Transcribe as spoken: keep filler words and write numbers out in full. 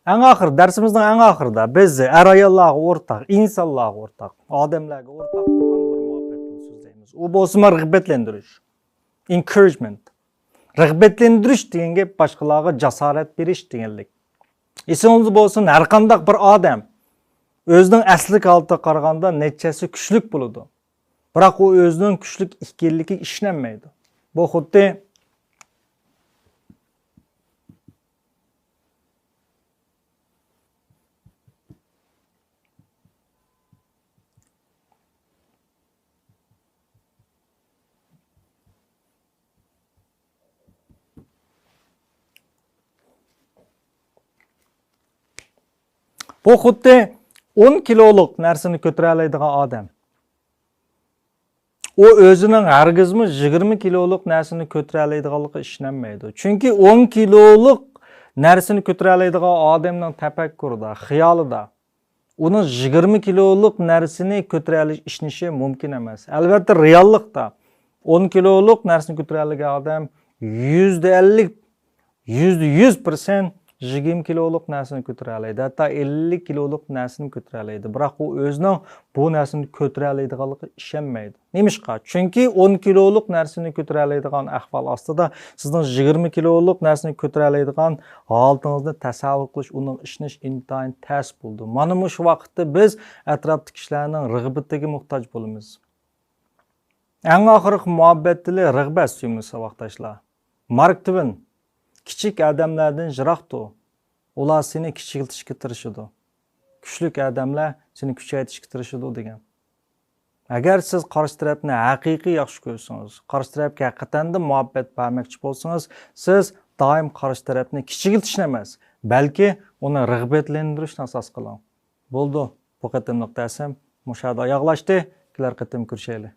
ئەڭ ئاخىر، دەرسىمىزنىڭ ئەڭ ئاخىرىدا بىز ئەر-ئاياللارغا ئورتاق، ئىنسانلارغا ئورتاق، ئادەملەرگە ئورتاق بولغان بىر مۇھەببەتنى سۆزلەيمىز. ئۇ بولسىمۇ رىغبەتلەندۈرۈش، encouragement. رىغبەتلەندۈرۈش دېگەن گەپ باشقىلارغا جاسارەت بېرىش دېگەنلىك. ئېسىڭىزدە بولسۇن، ھەر قانداق بىر ئادەم ئۆزىنىڭ ئەسلىدىكى ھالىتىگە قارىغاندا نەچچە ھەسسە كۈچلۈك بولىدۇ. بىراق ئۇ ئۆزىنىڭ كۈچلۈك ئىكەنلىكىگە ئىشىنەلمەيدۇ. بۇ خۇددى بۇ خۇددى ئون كىلولۇق نەرسىنى كۆتۈرەلەيدىغان ئادەم. ئۇ ئۆزىنىڭ ھەرگىزمۇ يىگىرمە كىلولۇق نەرسىنى كۆتۈرەلەيدىغانلىقىغا ئىشىنەلمەيدۇ. چۈنكى ئون كىلولۇق نەرسىنى كۆتۈرەلەيدىغان ئادەمنىڭ تەپەككۇرىدا، خىيالىدا ئۇنىڭ يىگىرمە كىلولۇق نەرسىنى كۆتۈرەلەش ئىشىنىشى مۇمكىن ئەمەس. ئەلۋەتتە، رېئاللىقتا ئون كىلولۇق نەرسىنى كۆتۈرەلىگەن ئادەم يۈزدە ئەللىك، يۈزدە يۈز پىرسەنت يىگىرمە كىلولۇق نەرسىنى كۆتۈرەلەيدۇ. ھەتتا ئەللىك كىلولۇق نەرسىنى كۆتۈرەلەيدۇ. بىراق ئۇ ئۆزىنىڭ بۇ نەرسىنى كۆتۈرەلەيدىغانلىقىغا ئىشەنمەيدۇ. نېمىشقا؟ چۈنكى ئون كىلولۇق نەرسىنى كۆتۈرەلەيدىغان ئەھۋال ئاستىدا سىزنىڭ يىگىرمە كىلولۇق نەرسىنى كۆتۈرەلەيدىغان ھالىتىڭىزنى تەسەۋۋۇر قىلىش، ئۇنىڭغا ئىشىنىش ئىنتايىن تەس بولىدۇ. مانا مۇشۇ ۋاقىتتا بىز ئەتراپتىكى كىشىلەرنىڭ رىغبىتىگە موھتاج بولىمىز. ئەڭ ئاخىرقى مۇھەببەت تىلى رىغبەت سۆيۈمى، ساۋاقداشلار. مارك تۋېن، «كىچىك ئادەملەردىن يىراق تۇر. ئۇلار سېنى كىچىكلىتىشكە تىرىشىدۇ. كۈچلۈك ئادەملەر سېنى كۈچەيتىشكە تىرىشىدۇ» دېگەن. ئەگەر سىز قارشى تەرەپنى ھەقىقىي ياخشى كۆرسىڭىز، قارشى تەرەپكە ھەقىقەتەندە مۇھەببەت بەرمەكچى بولسىڭىز، سىز دائىم قارشى تەرەپنى كىچىكلىتىشنى ئەمەس، بەلكى ئۇنى رىغبەتلەندۈرۈشنى ئاساس قىلىڭ. بولدى، بۇ قېتىملىق دەرسىم مۇشۇ يەردە ئاياغلاشتى. كېلەر قېتىم كۆرۈشەيلى.